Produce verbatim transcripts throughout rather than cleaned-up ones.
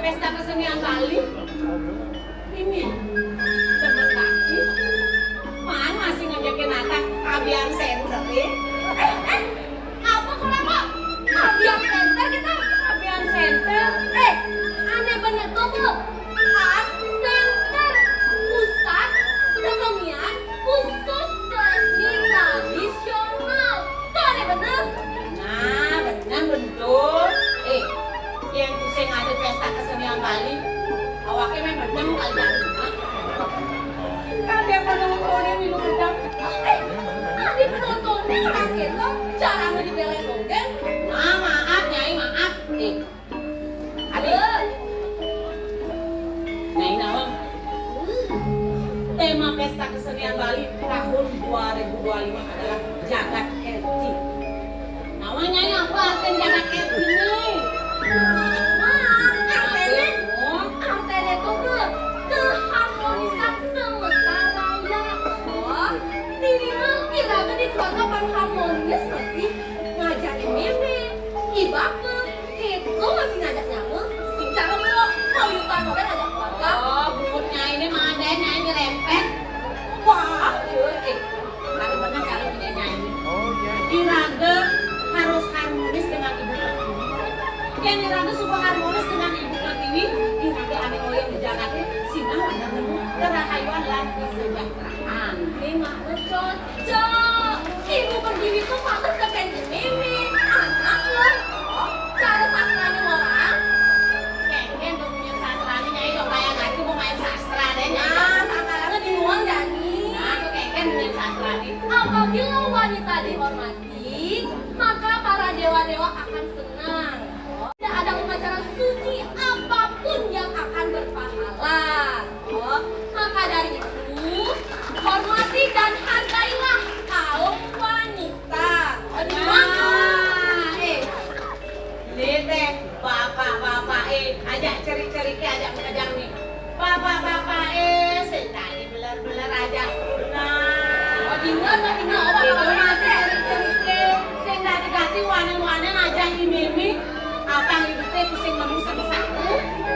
Pesta kesenian Bali. Ini temen laki. Man masih ngajakin Nata abian center, ya? Eh, eh, apa kurang kok? Abian center kita? Abian center. Eh, aneh bener tuh, Bu. Art center, pusat kesenian khusus seni tradisional. Tuh aneh bener. Nah, bener betul. Eh, yang pusing ada pesta kesenian Bali. Awaknya main bedeng kali ya. Kan dia penontonnya minum bedeng. Eh, tadi penontonnya orang gitu, caranya dibelain dongeng. Nah, maaf, Nyai, maaf. Eh, Adik. Nyai naon? Tema pesta kesenian Bali tahun dua ribu dua puluh lima adalah Jagat Kerti. Naon Nyai, apa artinya Jagat Kerti, Nyai? Nah, artinya, artinya tuh, Bu, keharmonisan semesta raya. Oh, minimal iraga di keluarga pan harmonis masih ngajakin mimi, ibapa, Gitu masih ngajak nyamuk, sing cara mau mau yutan orang ngajak keluarga. Oh, bungut Nyai ini mah ada Nyai nyerempet. Wah, iya, eh, kalau bener kalau punya Nyai. Oh, iya. Iraga harus harmonis dengan Ibu Pertiwi. Yang iraga suka harmonis dengan Ibu Pertiwi, iraga ane oyong di jagatnya, sinah ada nemu kerahayuan lan kesejahteraan. Ini mah cocok. Ibu Pertiwi tuh patut ke Mimi, anak lo. Cara sastranya orang. Kengken tuh punya sastranya, Nyai, dong kayak gak itu mau main sastra deh, Nyai. Nah, sakalana di ruang Dani. Nah, tuh kengken punya sastranya. Apabila wanita dihormati, maka para dewa-dewa akan senang. Tidak ada upacara suci apapun yang akan berpahala. Oh, maka dari itu, hormati dan hargailah kaum wanita. Oh, di mana? Nah, eh, ini teh bapak-bapak, eh, ajak cerik-ceriknya, ajak mengejang nih. Bapak-bapak, eh, sing tadi beler-beler aja. Nah, oh, dina, nah, dina, oh, itu bapak-bapak masih teh. Cerik-ceriknya. Sing tadi ganti wanen-wanen aja ini, Mi. Abang ibu teh pusing nemu sing satu.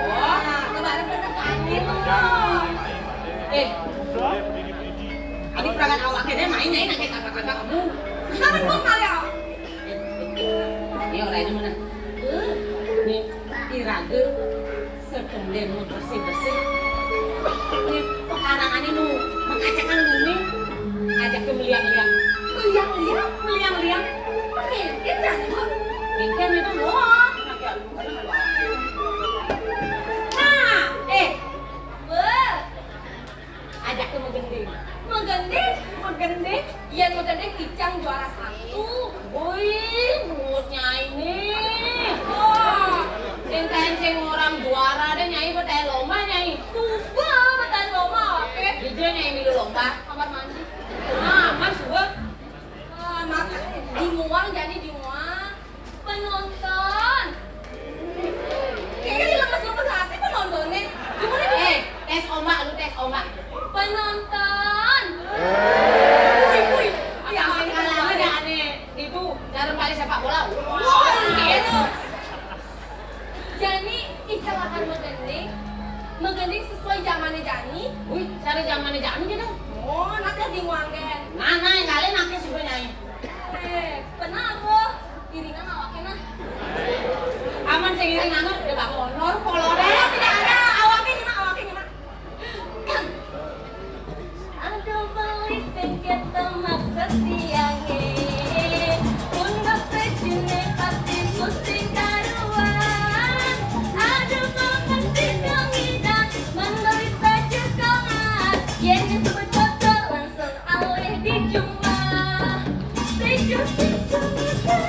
Oh, kemarin bener tadi tuh. Eh, adik peragan awaknya deh main, Nyai, nanya kata-kata kamu. Kapan gua kali ya? Ini orangnya mana? Nih, iraga sedeng deh mau bersih-bersih. Nih, pekarangannya mau mengacakkan bumi. Ajak ke meliang-liang. Meliang-liang? Meliang-liang. Mungkin kan itu. Wah. Nah, eh. Wah. Ajak ke menggending. Menggending? Menggending? Iya, menggending icang juara satu. Wih, mulutnya ini. Wah, sing kain sing orang juara deh, Nyai, bertanya lomba, Nyai. Coba bertanya lomba, oke? Gitu, Nyai, dulu lomba. Kamar mandi. Nah, aman, coba. Ah, makanya di muang, jadi di muang. Penonton. Kayaknya dilemes-lemes hati penontonnya. Gimana nih? Eh, tes ombak, lu tes ombak. Penonton. Wih, wih. Yang sing kalah ada aneh. Itu dalam kali sepak bola. Wah, gitu. Jani, Ica akan menggending. Menggending sesuai zamannya Jani. Wih, cari zamannya Jani gitu. Oh, nanti di muang, gen. Nah, nah, yang kalian nanti suka nyanyi. Eh, pernah aku iringan awaknya nah. Aman sing iringan udah bangun. Nor polo deh. Tidak ada, awaknya gimana, awaknya gimana? Aduh, beli sing kita maksud tiangnya. Undang sejene pasti pusing karuan. Aduh, mama sing dong idang, mendoi saja kawan. Yang sebut cocok langsung alih di jumlah. Sejuk, sejuk, sejuk.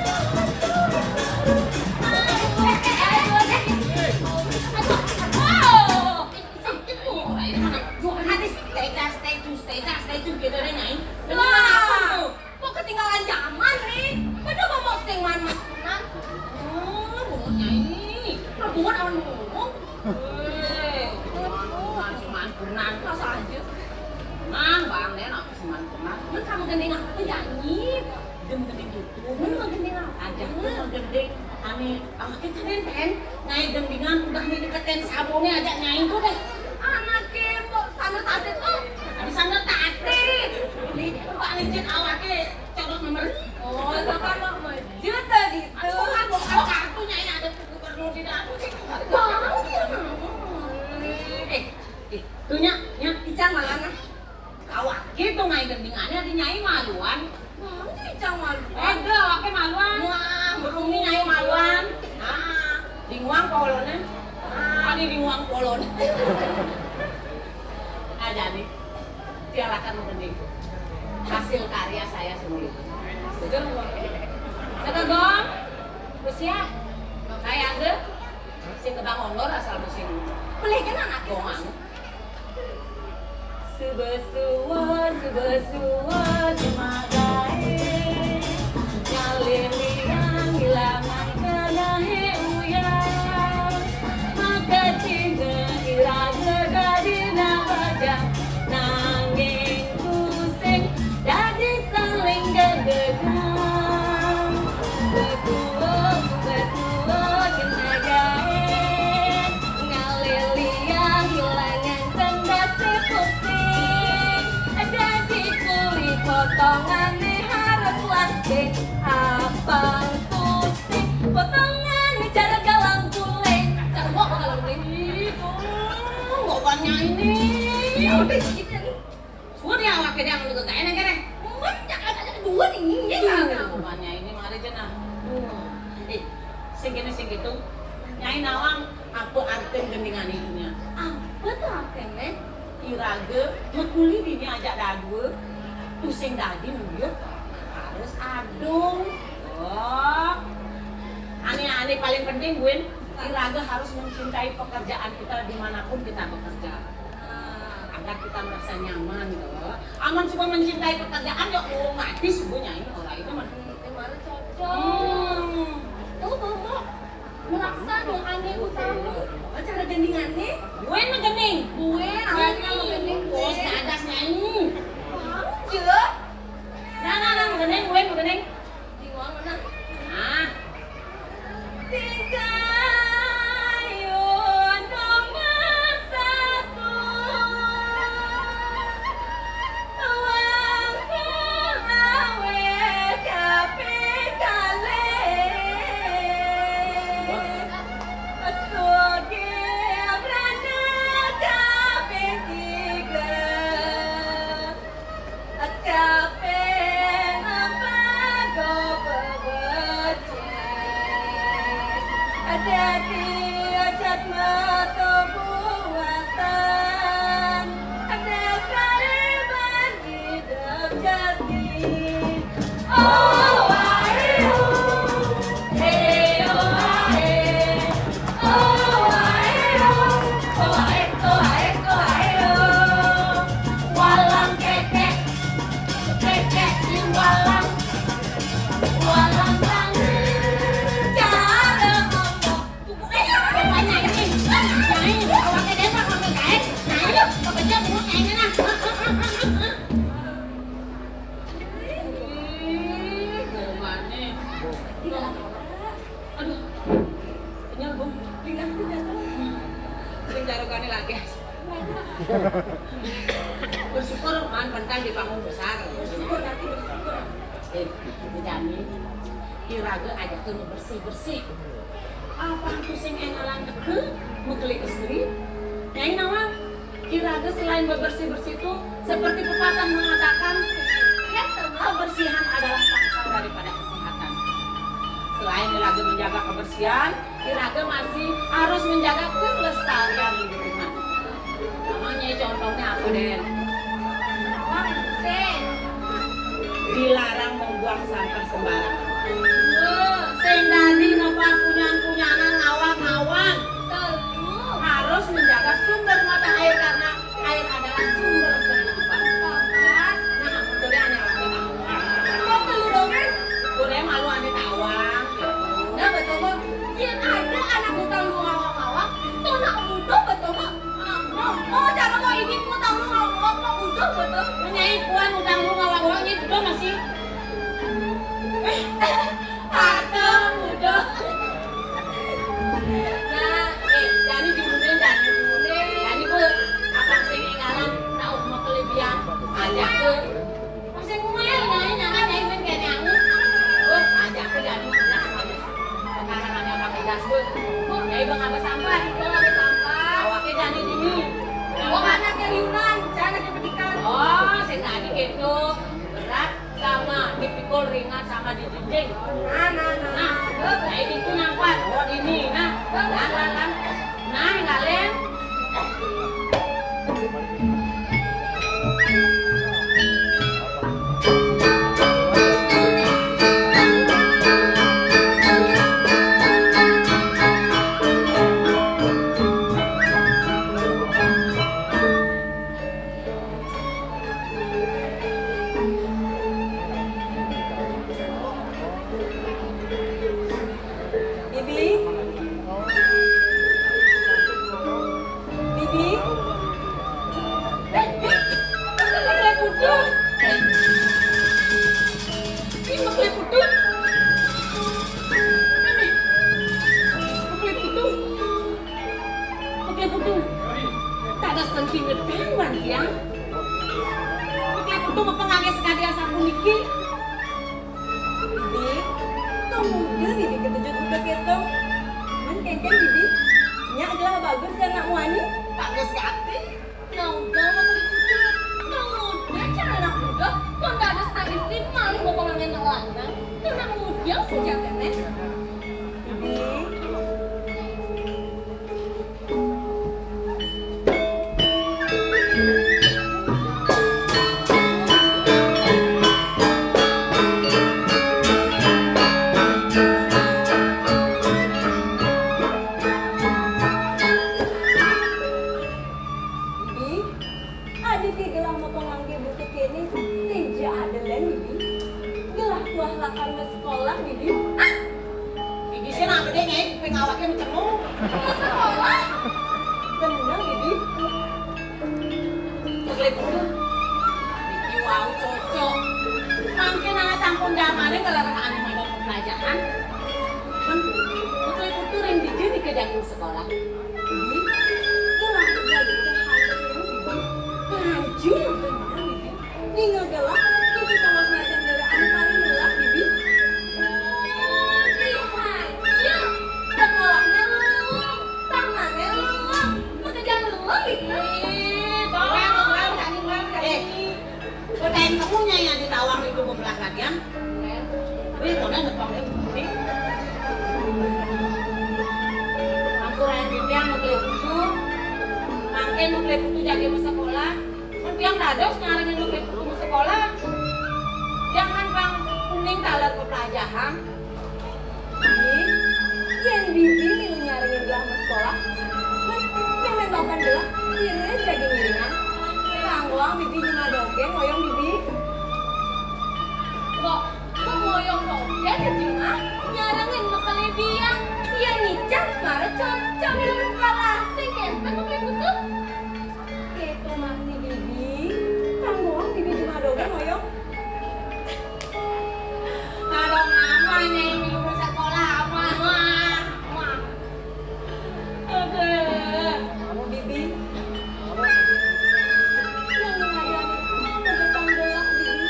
Aduh, aduh. Sakit tuh, orang ini mana? Dua hari stay dah, stay tuh, stay dah, stay tuh, gitu deh, Nyai. Wah, mau ketinggalan zaman nih. Udah mau posting man, man, man. Oh, bungut Nyai. Nah, bungut awan ngomong. Hei, man, man, man, man. Masa aja. Nah, bang, deh, apa sih man, man? Lu kamu gending apa, Nyai? Gending gitu. Bener gending apa? Ada tuh gending. Ane, awake kan enten, nyai gendingan udah nih deketin sabunnya aja nyai tuh deh. Anake kok sandal tadi tuh? Ada sandal tadi. Nih, kok licin awake codot nomor. Oh, itu kan mau maju tadi tuh. Aku kan bukan kartu nyai ada gubernur di dalam sih. Mau dia mau. Eh, eh, tuh nya, nya, ican mana? Kawat gitu ngai gendingannya di nyai maluan. Mau sih cang maluan. Ada, oke maluan. Wah, berumi nyai maluan. Ah, dinguang polonnya. Ah, ini dinguang polon. Ah, jadi. Tiarakan gending. Hasil karya saya sendiri. Betul? Sekegong. Usia. Kayak ada. Sing kebang ondor asal musim. Boleh kan anak gomang. Suba-suba, suba-suba, cuma gaé. Ngaliliang, ilangan kena he uyang. Maka cina iraga dadi nabajang. Nanging tusing dadi saling gegegang. Besuo, besuo, kena gaé. Ngaliliang, ilangan Kendase pusing, dadi kuli potongane harus lasing. Abang pusing, potongane cara galang guling. Cara gua apa galang guling? Ih, tolong, bebannya ini. Ya udah, segitu ya, nih. Sudah ya, awake dia anu gegaen kene. Banyak, ada dua nih, ya. Iya, bebannya ini mari jenah. Duh. Eh, sing kene sing gitu. Nyai nawang apa artin gendingan itunya? Apa tuh artinya? Iraga, mekuli dini ajak dadua, tusing dadi nuyuk, harus adung. Oh. Ane-ane paling penting, Buin, iraga harus mencintai pekerjaan kita dimanapun kita bekerja. Agar kita merasa nyaman, tuh. Aman cuma mencintai pekerjaan, ya, oh, mati subuh nyai, orang itu mah. Itu baru cocok. Hmm. Tuh, Bobo. Melaksa dong, ane utama. Cara gendingannya? Gue mah gending. Gue, awalnya mah gending, gue. Bos dadas nyanyi. Mau, Cek? Nah, nah, nah, mau gending, gue mau gending. Di mana? Nah. Tingkah nomor satu. Wong sing awet kaping kalih. Sugih brana kaping tiga. Kaping empat go bebecik. Dadi ajat metu buatan. Dasare ban hidup jati. Oh, ae, oh. Eh, oh, ae. Oh, ae, oh. Oh, ae, oh, ae, oh, ae, oh. Walang kekek, kekek di walang. Walang tangi, cara ngomong. Pokoknya ini, nyai, awake dhewe ora ngomong kae. Nah, ayo, kebetulan gua kayaknya nah. Ih, gimana? Aduh, kenyal, Bung. Kenyal, kenyal. Sing jarukane lagi. Bersyukur man pentas di panggung besar. Bersyukur, nanti bersyukur. Eh, Bu Jani, iraga aja tuh bersih-bersih. Apa tuh sing engalan teke, mekeli istri? Nyai nawang, iraga selain bebersih-bersih itu seperti pepatah mengatakan, kebersihan adalah pangkal daripada kesehatan. Selain iraga menjaga kebersihan, iraga masih harus menjaga kelestarian lingkungan. Namanya contohnya apa, Den? Dilarang membuang sampah sembarangan. Sing dadi napa punyan-punyanan ngawang-ngawang. Harus menjaga sumber mata air karena air adalah sumber kehidupan. Nah, betul ya, ane awake tawang. Kok telu dongan? Boleh malu ane tawang. Nah, betul kok. Yen ada anak utang lu ngawang-ngawang, to nak mudo betul kok. Nah, oh, cara kok ini utang lu ngawang-ngawang, kok mudo betul. Menyai puan utang lu ngawang-ngawang, ini betul masih. Nah, sama di dinding. Nah, nah, nah. Nah, kayak gitu nampak. Oh, ini, nah. Lan, lan, lan. Nah, nggak, Len. Bibi? Bibi? Eh, eh, Mak Lé Putu. Ih, Mak Lé Putu. Bibi. Mak Lé Putu. Mak Lé Putu. Dados ten pingetan wan tiang. Mak Lé Putu mapang nganggé sakadi asapuniki. Bibi, tong muda Bibi ketucut buka kéto. Men kéngkén Bibi, nyak gelah bagus kan nak muani? Bagus gati. Nah, udah mah tadi kudu. Nah, udah cara anak muda, kon dados anak istri malih mau pengantin anak lanang. Tuh anak muda sejatiné. Bibi. Bibi, adik gelah mau penganggé butuh kéné, sing ja ada lén, Bibi. Gelah tuah lakar sekolah, Bibi. Ah, Iki sih nak gedé nyai kuping awaké mecengu. Sekolah? Bener, Bibi. Ceklik udah. Iki wau cocok. Mangkin anak sampun jamané ngelarang anak madan pelajaran. Men, Ceklik utuh ring dija nika jangkung sekolah. Bibi, gelah jadi kehadir, Bibi. Maju, bener, Bibi. Ninga gelah, itu tongos macan dari anu paling gelah, Bibi. Oh, iya, iya. Sekolahnya luang, tamannya luang, pekerjaan luang, Bibi. Ih, bawang, bawang, bawang, bawang. Eh, kok lain kamunya yang ditawang itu bebelah kadian? Wih, kok ada tepang, eh, Bibi? Ampun, ampun, Bibi, yang mau kelihatan. Mangkin mau kelihatan jaga masa sekolah. Mun tiang dados nyarengin Luh Putu sekolah, jangan pang uning taler pepelajahan. Ih, yén Bibi milu nyarengin gelah sekolah, men, men bapan gelah, siré lagi ngiringan. Tangguang Bibi cuma dogén, ngoyong Bibi. Kok, kok ngoyong dogén, Bibi mah? Nyarengin mekelidian, iya nyicang, mara cocok di sekolah, sing kénten mekeli putu. Kéto masih, Bibi. Kanggoang Bibi cuma dogén, ngoyong. Kalau mama nih, Bibi mau sekolah apa? Wah, wah. Aduh. Bibi. Yang ngayang, sebatang gelah, Bibi.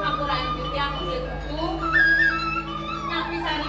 Aku lanjut yang itu. Tapi sari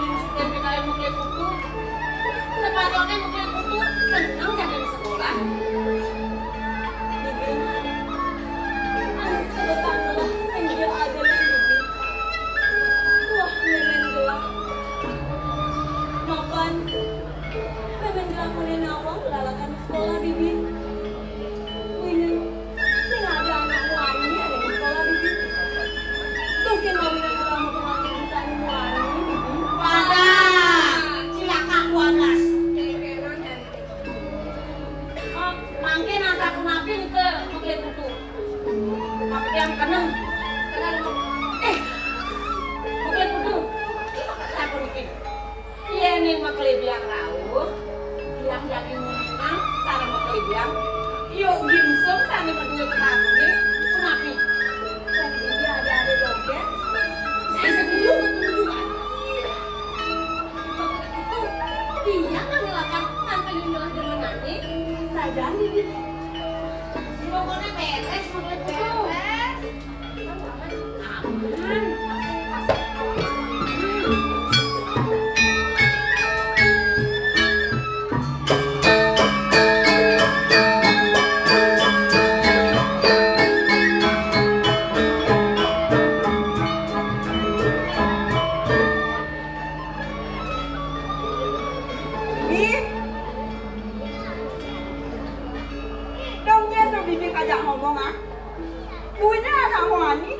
Buina anak muani.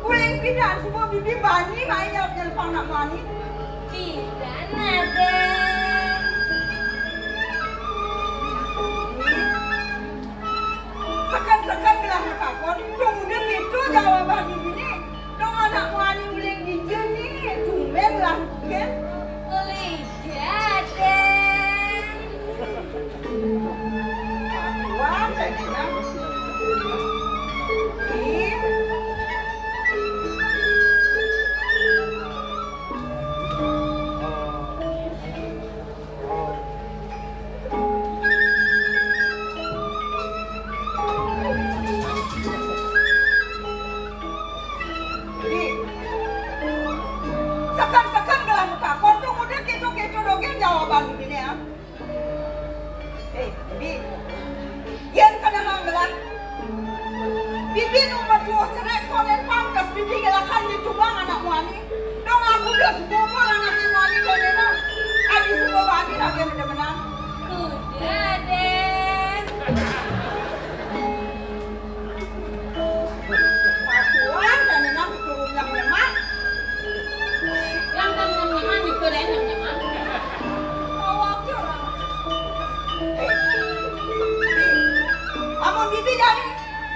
Uling pidan suba bibi bani mai nyalap nyelpang anak muani. Pidan ada. Seken-seken gelah matakon, dong udah gitu jawaban bibi ni. Dong anak muani uling dija ni, tumben lah bukan. Uling jaden. Wah, tadi kan. Ih. Ih. Seken-seken gelah matakon, dong udah gitu-gitu dogén jawaban bibi ni, ah. Eh, Bi. Yan ka na hang gelah. Bibi nu matuh cerai konen pangkas bibi gelakan di tubang anak muani. Dong aku dah subur anak muani konen. Adi subur bagi lagi demenan. Kuda deh. Matuan dan nang turun yang lemah. Yang kan nyaman itu deh yang nyaman. Awak orang. Eh, Bi. Amun bibi jani,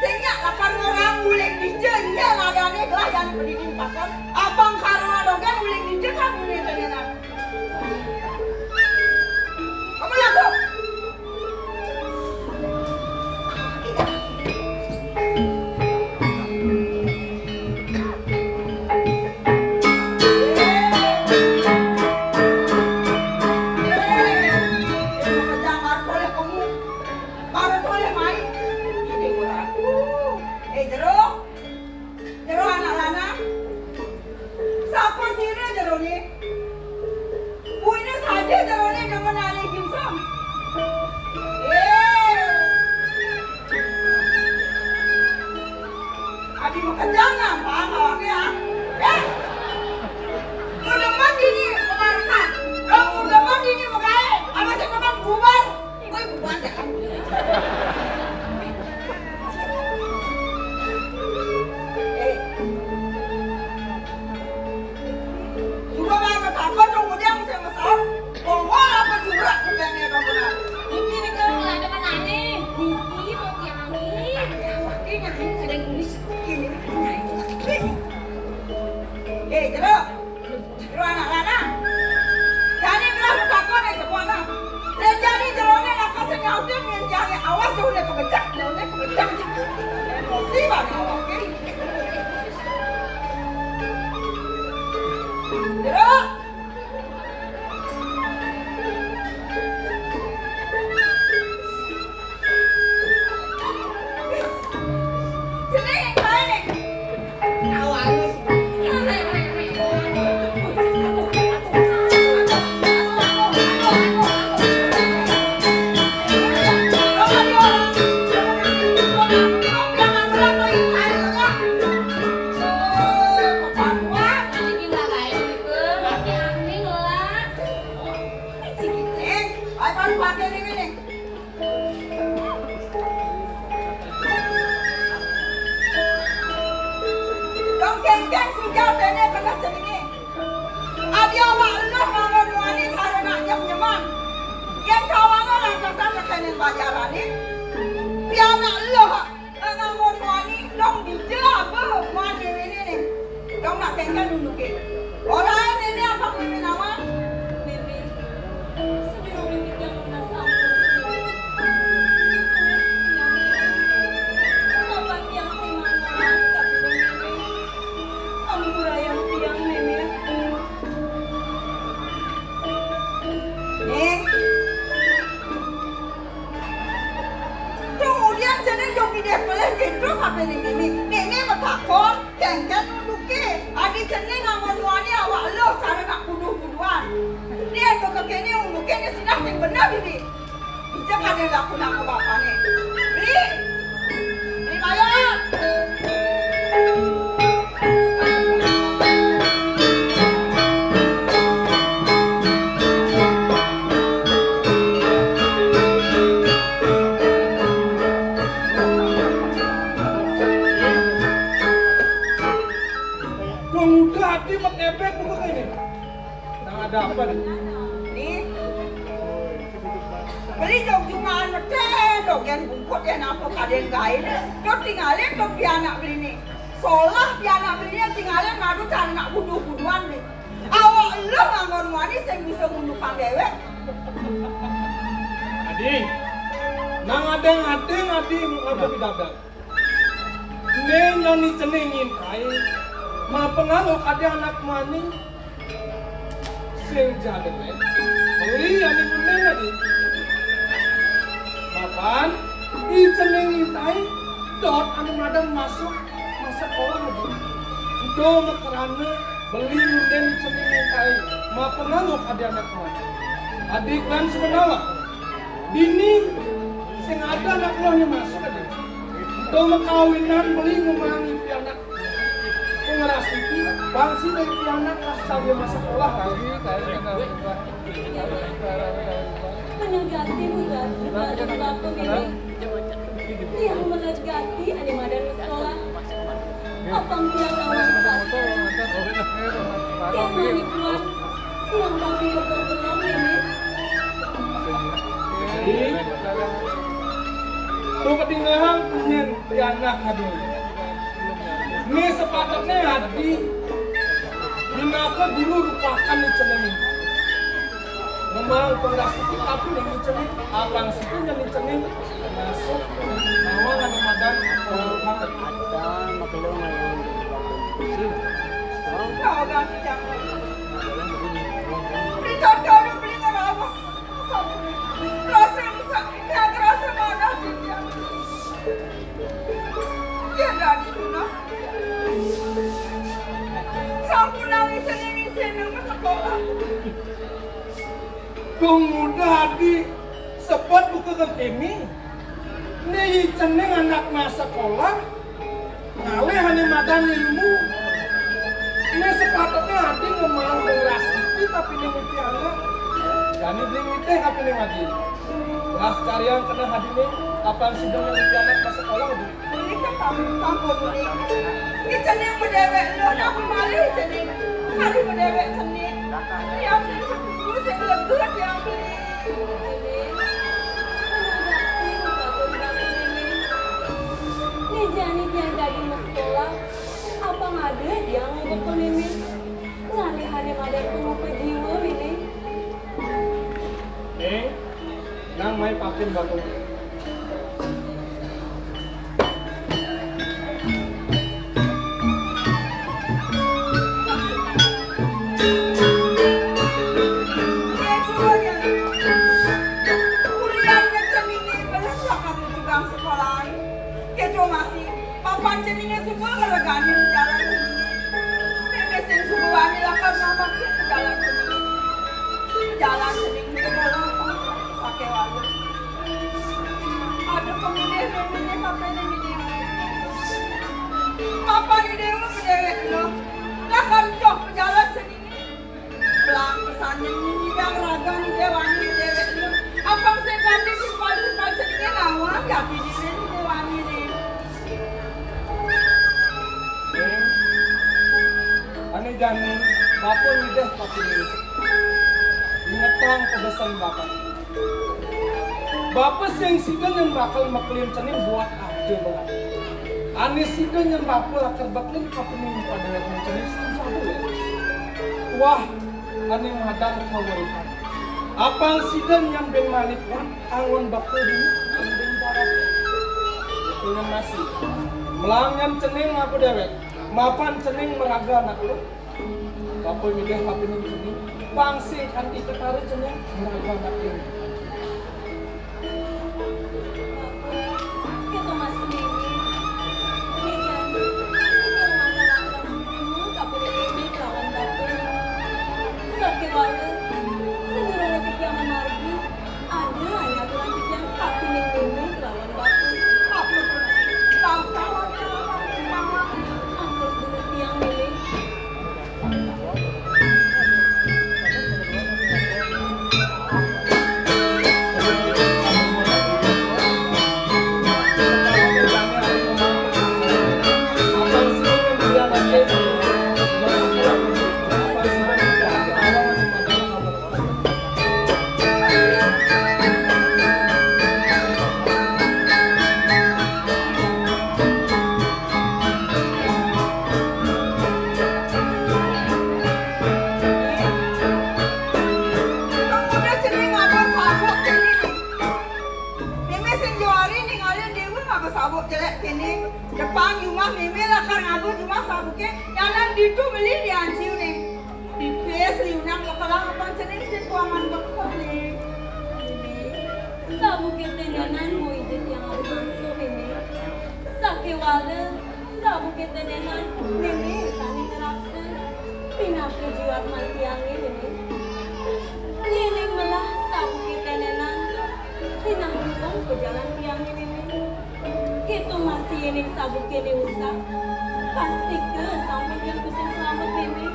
sing nya lakar ngorang uling dija, nya nadane gelah jani pedidin pakon. Abang karena dogén uling dija kan uling dija. Kamu laku. Eh, Jero. Jero anak lanang. Sapa sira Jero ni? Buina saja Jero ni demen ari gimsam. Eh. Adi makejang nampang awake, ah. Eh. Mun demen dini pemarikan. Mun demen dini megae. Apa sing demen bubar? Woi, bubar dah. Eh. Suba bae matakon dong udiang sing mesem. Bongol apa jurak kerjanya dong benar. Iki nih kalau ada menane. Iki mau tiangi. Pakai nyari kadang kumis. Ini nyari. Eh, Jero. Jero anak lanang. Jani gelah matakon ae jebona. Lain jani Jerone lakar sing nyautin, lain jani awas, Jerone kebecak, Jerone kebecak. Emosi banget awake. Jero. Dong kengkeng sujatene kena cenenge. Adi awak eluh ngangon muani cara nak nyem-nyeman. Yen kawanga rancasa tekenen bajarane. Pianak eluh. Ngangon muani dong dija aba muani rene ne. Dong nak kengkeng nunduke. Ora ae nene abang nene nawang. Nene. Sejuru bibit yang lunas ampun. Kenapa tiang sing mangan tapi nene? Ampura yang tiang nene. Nih. Kemudian ceneng dong ngidih pelih gitu ka bini nini. Nini matakon, kengken nunduke. Adi ceneng ngangon muani awak eluh cara nak kuduh-kuduhan. Ni ento kekene unduke ni sinah sing bener ini. Ija kade laku nak bapane. Beli. Beli bayar. Apa nih? Nih. Beli jog jumaan meten, dogén bungkut ya napa kadén gaé. Dot tingalin dot pianak beli nih. Solah pianak beli nih tingalin madu cara nak buduh-buduhan nih. Awak lu nganggon wani sing bisa ngundukang déwék. Adi, nang adéng-adéng adi ngapa pidabdab. Né nyani cening ngintai, mapengaruh kadé anak mani, sing jadé, beli ane ngundang adi. Mapan, i cening ngintai, dot ane madan masuk, masuk sekolah adi. Ento makarana, beli ngundang i cening ngintai, mapengaruh kadé anak mani. Adik lan semenawa, dini, sing ada anak loh nya masuk adi. Ento makawinan beli ngemaang i pianak. Pengeras titi, bangsi dari pianak lah sambil masak olah. Menegati mudah, mudah, mudah, ini. Tiang menegati ane madan sekolah. Apang tiang awak satu. Tiang manik wan. Tiang pasti betul-betul ini. Ih, tuh ketinggalan punyen pianak adi. Né sepatutné adi, minaka guru rupakan i cening. Memang pengeras titi tapi né i cening, apang sida nyani cening masuk nawang ane madan. Ada magelung yang. Kau ganti jangan. Dicocokin beli ngerawas. Rasa rusak, yang rasa mana dia. Dia dari tunas. Sampun nangis sendiri sini ke sekolah. Pemuda adi sebet buka ke kini. Né i cening anak masa sekolah. Ngalih ane madan ilmu. Né sepatutné adi ngemaang pengeras titi tapi né mimpi anak. Jani beli nitih tapi né adi. Las carian kena adiné, apang sida mimpi anak masa sekolah adi. Ini kan sampun, sampun ini. I cening bedéwék lu, tapi malih i cening. Kari bedéwék cening. Tiang sing setuju, sing lega tiang beli. Né jani tiang dadi masekolah, apang ada tiang ngubek mémé. Ngalih ane madan pemuka jiwa mémé. Ning, nang mai pakin batu. Kuliah ngecemini belas lah kamu tukang sekolahan. Kejo masih, papan ceningé suba ngeleganin jalan ceningé. Mémé sing suba wani lakar nambah ke jalan ceningé. Jalan ceningé bola pakai walu. Ada pemilih méméné sampai di mini. Papan ide mah bedéwék lo. Lakar cok jalan ceningé. Belang pesan nyidang ragan déwani déwék lu. Apang sing ganti simpal-simpal ceningé lawan jati diri déwani né. Ning, ane jani, bapa ngidih tapi ingetang pebesen bapa. Bapa sing sida nyén bakal mekelin cening buat ada banget. Ane sida nyén bapa lakar bekelin kapening pada cening sanjaya. Wah, ane madan kawéntenan. Apang sida nyén bin manit wan anggon bekel dini, anggon bin barat. Itu nyén masih. Melang nyén cening apa déwék? Mapan cening meraga anak lu. Bapa ngidih kapining cening, pang sing kanti ketara cening, meraga anak lu. Bapa, kéto masih mémé. Né jani, kita rumah tangga semua kapining mémé kelawan bapa. Sakéwala, sadurung tiang mamargi, ada ane aturan tiang kapining mémé kelawan bapa. Apa tuh? Tahu-tahu aja, mama. Ampun, dulu tiang mémé. Jumah mémé lakar ngaba jumah sabuké, nyanan ditu beli dianciu, Ning. Pipis liunang lekelang apang cening sing kuangan bekel, Ning. Mémé. Sabuké tenenan muida tiang adi masuk, Mémé. Sakéwala sabuké tenenan mémé sané ngeraksa. Pinaka jiwa man tiangé, Mémé. Yéning melah sabuké tenenan sinah nyuwung pajalan tiangé, Mémé. Kéto masih yéning sabukéné usak, pastika sampun tiang tusing slamet, Mémé.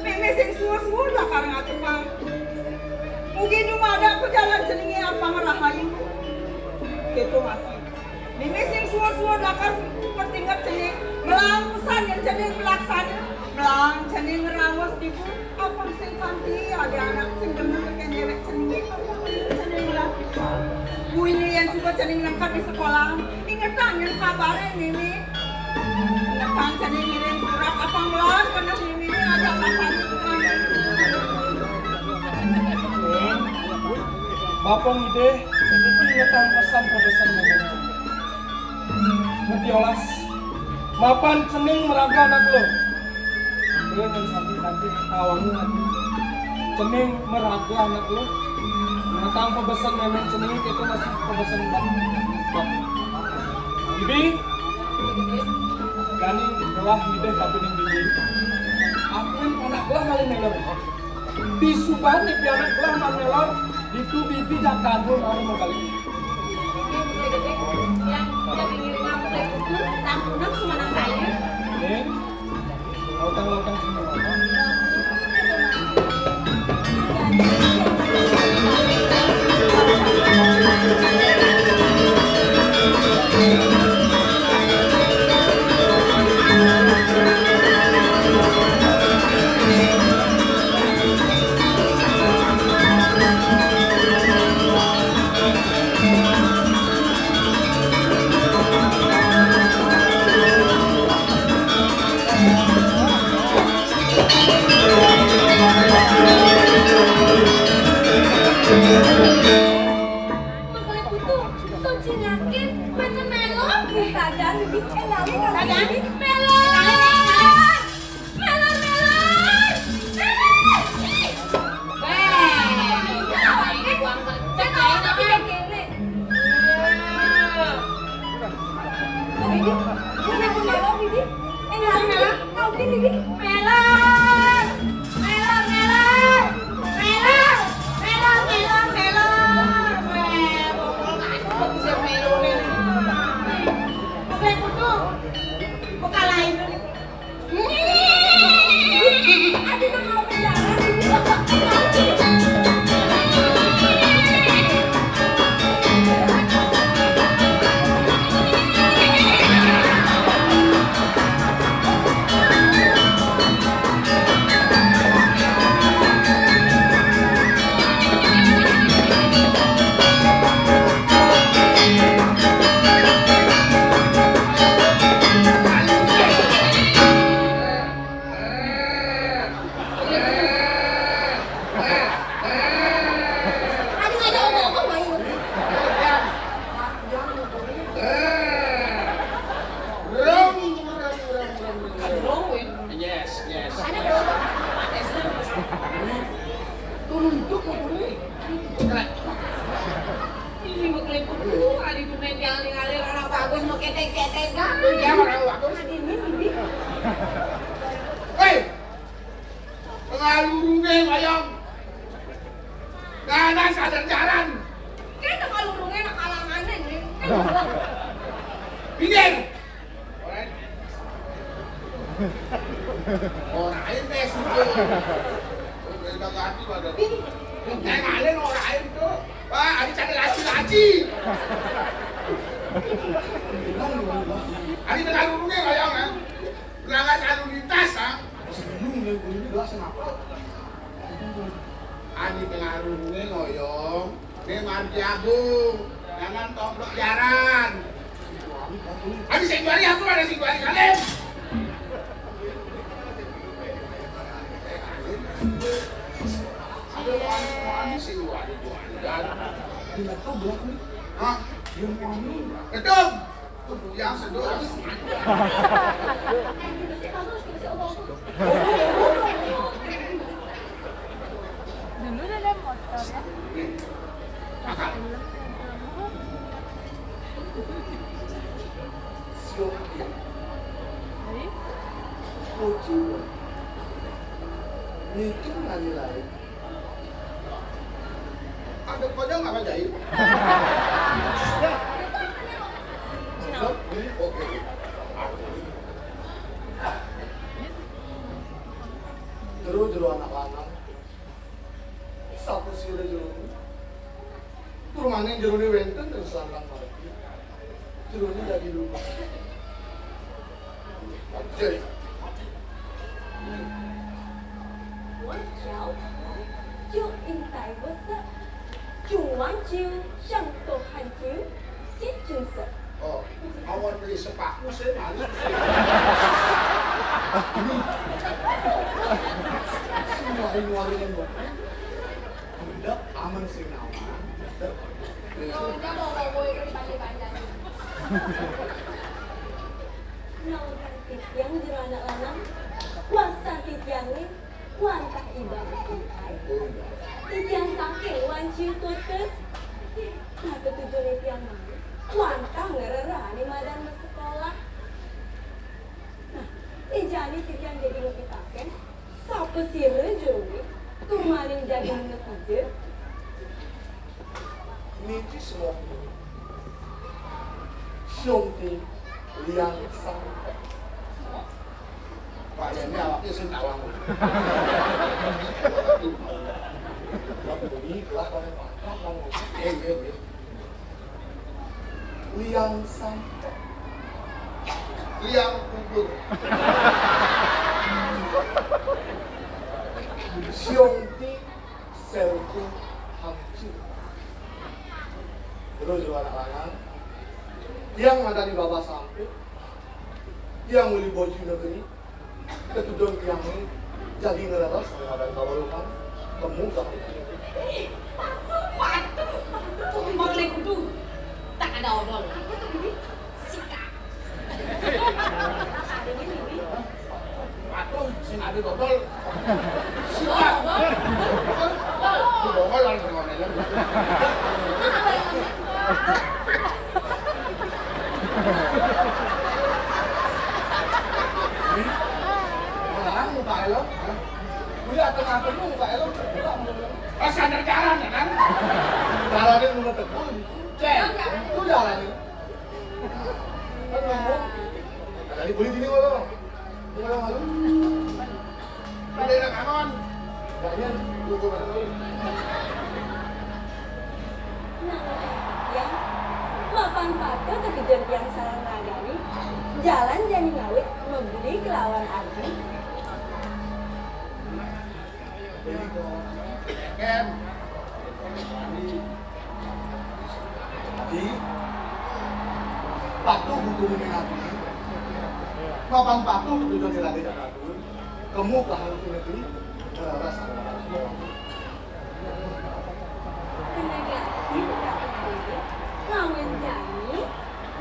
Mémé sing suur-suur lakar ngatepang. Mugi dumadak pajalan ceningé apang rahayu. Kéto masih. Mémé sing suur-suur lakar pepinget cening, melangsang yén cening melaksana, melang cening ngraos ditu, apang sing kanti ada anak sing demen tekén déwék ceningé, apang cening melakukan. Buina yén suba cening nengkep di sekolah, ingetang yén kabaré Mémé. Ingetang cening ngirim surat apang melon, bener Mémé ngajak bapakné. Bapa ngidih, ingetang pesan-pesan Mémé. Matiolas, mapan cening maraga anak luh. Déwék ngan sampi kanti ketawané ati. Cening maraga anak luh. Matang pabesen mémén ceningé kéto masih pabesen bak. Bak. Bibi, jani gelah ngidih kapining bibi. Apian anak gelah malih méler. Disubané pianak gelah malih méler, ditu bibi jak kandul malih magali. Yang jadi ngirang teh kudu sampunang sumanang saya. Ning, lautang-lautang semua. Makale putu, to cingakin, menten melo. Sajan, Bibi, énggalin, sajan, Bibi. Melo. Melo, melo. Melo. Ih. Wéh, ini buang kerja, ini. Bibi, punya punya lo, Bibi. Énggalin, Bibi. Kawin, Bibi. Melo. Melo, melo. Melo. Melo, melo, melo. Wéh, bongol kan kok bisa melo né. Oke, putu. Buka lain. Aduh, mau berjalan. Aduh, ada omongan, Bayu. Rong, rong, rong, rong, rong. Rong, win. Yes, yes. Ada berapa? Turun tuh, turun. Ini mah keliput tuh, ada tuh main yang ngalir anak bagus, mau ketek-ketek, kan? Iya, orang bagus. Ada ini, ini. Hei! Pengalurunge wayang. Danan sadar jaran. Kene pengalurunge nak kalanganan, nih. Pinggir. Ora. Ora ae tes itu. Wis bagati pada. Ini. Yang lain ora ae tuh. Wah, ada cari laci-laci. Ada pengalurunge wayang, ya. Berangkat lalu lintas, ha? Bingung, ya, bingung, jelas kenapa? Adi pengaruhnya ngoyong, dia margi agung, jangan tomplok jaran. Adi sing juari aku, ada sing juari kalian. Ada orang, orang sing juari, juari, juari. Hah? Betul. Tuh, yang sedot. Dulu udah ada motor ya. Kakak. Siok ya. Jadi? Kucing. Itu nanya lain. Ada konyol apa jahil? Oke. Jero-jero anak lanang. Sapasira jerone? Tur maning jerone wenten ring sandang margi. Jerone dadi lumer. Aceh. 我教你，就应该我说，就完全像都很久，这就是。 Oh, awan beli sepatu sih, manis sih. Semua ini warungnya buat. Bunda, aman sih, nawan. Bunda mau ngomongin panjang-panjang. Nawan titiang jero anak lanang, kuasa titiang nih. Wantah ibadah titiang. Titiang saking wanci putus. Nah, tetujon titiang mangkin wantah ngrerehang madan masekolah. Nah, ijani titiang jagi mapitaken, sapasira jerone tur maning jagi ngetija. Niki semua. Siung ti liang sang. Pak Yeni awaknya sing tawang. Bang Budi, lah, Bang Mamat, Bang Mamat. Eh, eh, eh. Liang sang. Liang kubur. Siung ti Selku Hamcil. Terus, anak lanang, tiang madani babah sampit, tiang meli boju negeri, tetujon tiang ni jagi ngeleres ring madan kaweruhan, temu ka. Waduh, waduh, Mak Lekudu. Tak ada odol. Sikat. Waduh, sing ada dodol. Sikat. Dodol lah, dodol. Nih, orang muka elok, ya. Kuliah tengah penuh muka elok, buka muka elok. Pas sadar jalan, ya kan? Jalannya nomor tekun. Cek, itu jalannya. Kan ngomong, tadi boleh gini ngomong. Ini ngomong malu. Ada enak aman. Kayaknya gua kemana dulu? Nah, ya. Mapan patuh tetujon tiang sareng ragane. Jalan jani ngawit mabeli kelawan ati. Adi, patuh hukum adi. Mapan patuh tetujon iraga Cakradul. Kemu kahantu negeri, eh, rasa. Kena ganti, kena ganti. Lawan jani,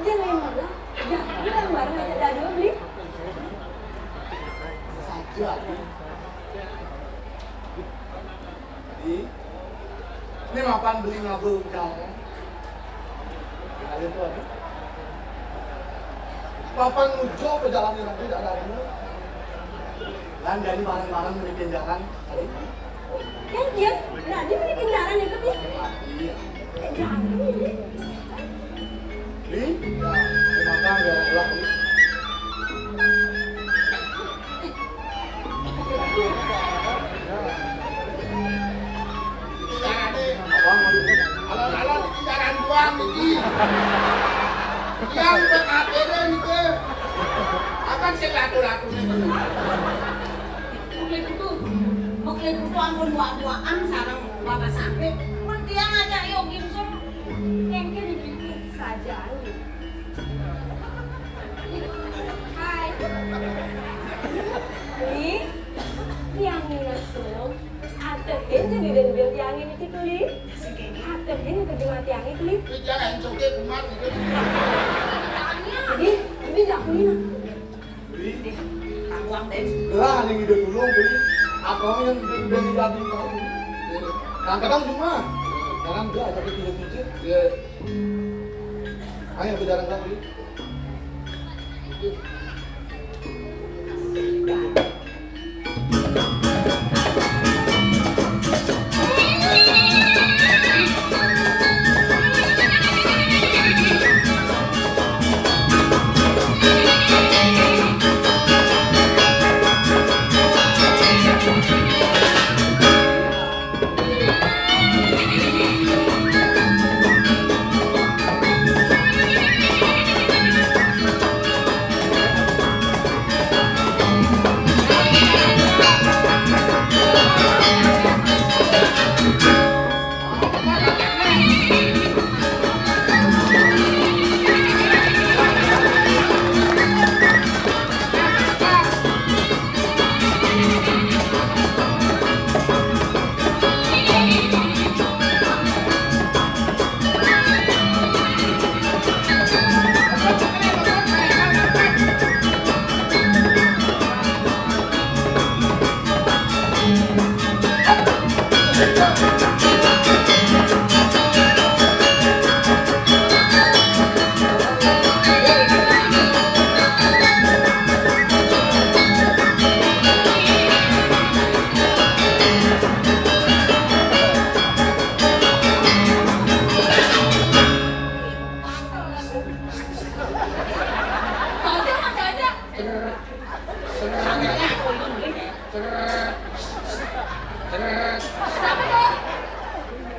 jelema lah, jani bareng-bareng ajak dadua beli. Saja, Adi. Adi, ini mapan beli ngaba ujar, ya? Ada tuh, Adi. Mapan nuju ka jalan yang nanti tak ada. Lan jani bareng-bareng beli kenjaran. Yang dia, nah, dia beli kenjaran itu, Pi. Iya. Kenjaran ini. Li, ya, terima kasih, ya, ya. Carane, alon-alon iki jaran buang iki. Yang berkatene niki. Akan sing latu-latune iki. Mukli kutu, mukli kutu ampun muak-muakan sareng Bapak Sampe. Mun tiang ajak yo gimsum, engke dipikir saja. Hai. Li, tiang minastum. Atehin jadi denbil tiangin iki tuli. Atehin jadi Yang itu nih. Ini jangan joget umat gitu. Ini, ini nggak punya. Beli. Tahuang deh. Lah, ini ide dulu, beli. Apa yang ide, ide di hati kau? Nah, kadang cuma. Jangan dia ada di hijau. Iya. Ayo, berjalan lagi.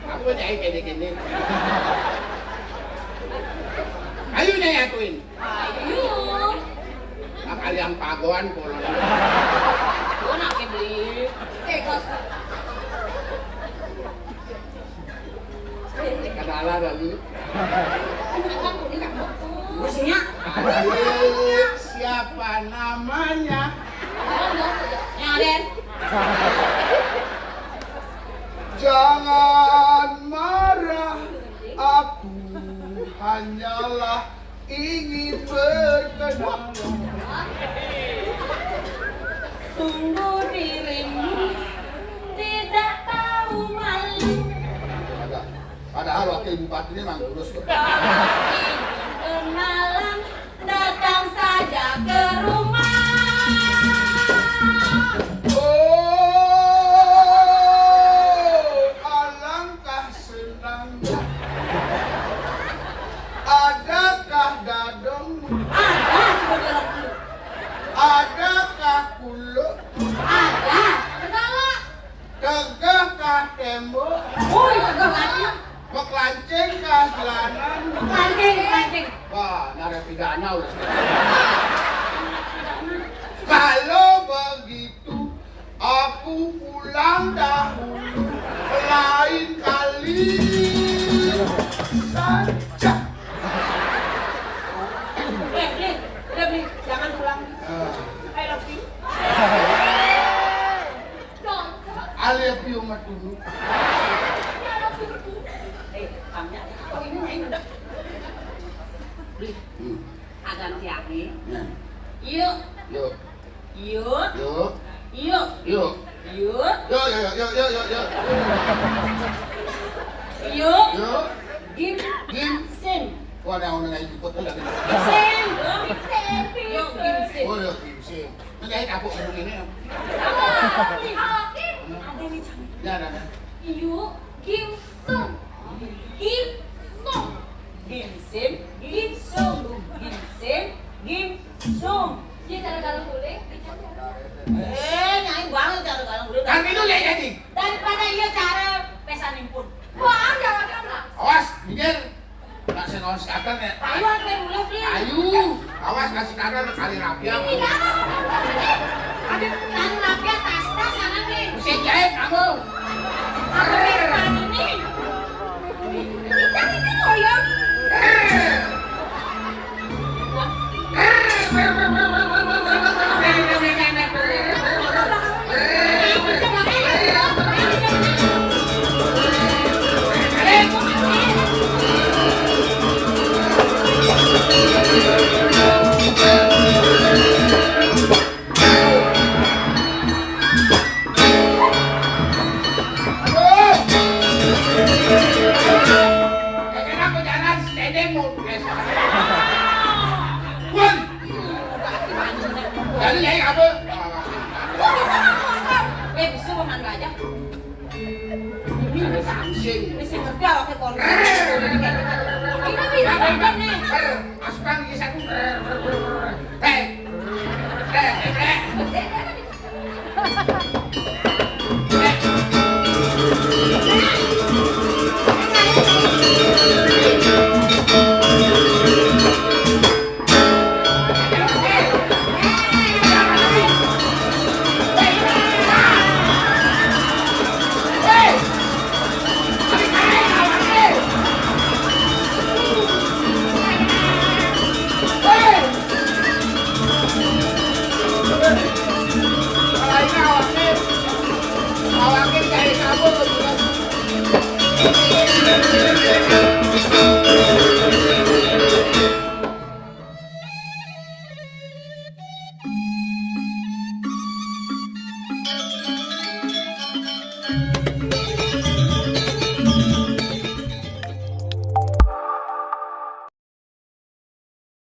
Apa nyai kene-kene? Ayo nyai atuin. Ayo. Nak kalian pagoan kolon. Gua nak beli. Tekos. Kadala tadi. Musiknya. Siapa namanya? Yang ada. Jangan marah, aku hanyalah ingin berkenalan. Sungguh dirimu tidak tahu malu. Padahal wakil bupati ini emang kurus tuh. Kenalan, datang saja ke rumah. Oh, alangkah senangnya. Adakah gadong? Ada, sudah dalam dulu. Adakah kuluk? Ada. Kenapa? Tegahkah tembok? Woi, tegah banget. Pekelancingkah jalanan? Pekelancing, pekelancing. Wah, narapidana udah. Kalau begitu, aku pulang dahulu. Lain kali saja. Eh, Bli, udah, Bli, jangan pulang. Ah. I love you. Alia piu matunu. Eh, tanya. Oh, ini main udah. Bli. Hmm. Agan tiangnya. Ya. Yuk. Yuk. Yuk. Yuk. Yuk. Yuk. Yuk. Yuk. Yuk, yuk, yuk, yuk, yuk, yuk. Yuk. Yuk. Gim. Gim. Sim. Wah, ada orang lain ikut lagi. Sim. Yuk, Gim Sim. Oh, yuk, Gim Sim. Nanti ayo kapok gedung ini. Ada nih, Cang. Ya, ada, ada. Yuk, Gim Sung. Gim Sung. Gim Sim, Gim Sung. Gim Sim, Gim Sung. Dia cara galang boleh. Eh, nyai banget cara galang boleh. Kan itu ya jadi. Daripada iya cara pesan impun. Wah, jangan, jangan. Awas, mikir. Nak sing awas kadang ya. Ayo, apa yang mulai, Bli? Ayo, awas kasih kadang kali rapian. Iya. Ada kali rapian, tas-tas, sana, Bli. Mesin jahit kamu. Apa yang tadi nih? Kita itu loh, ya. Bang, iki satu. Hei. Hei, hei, hei.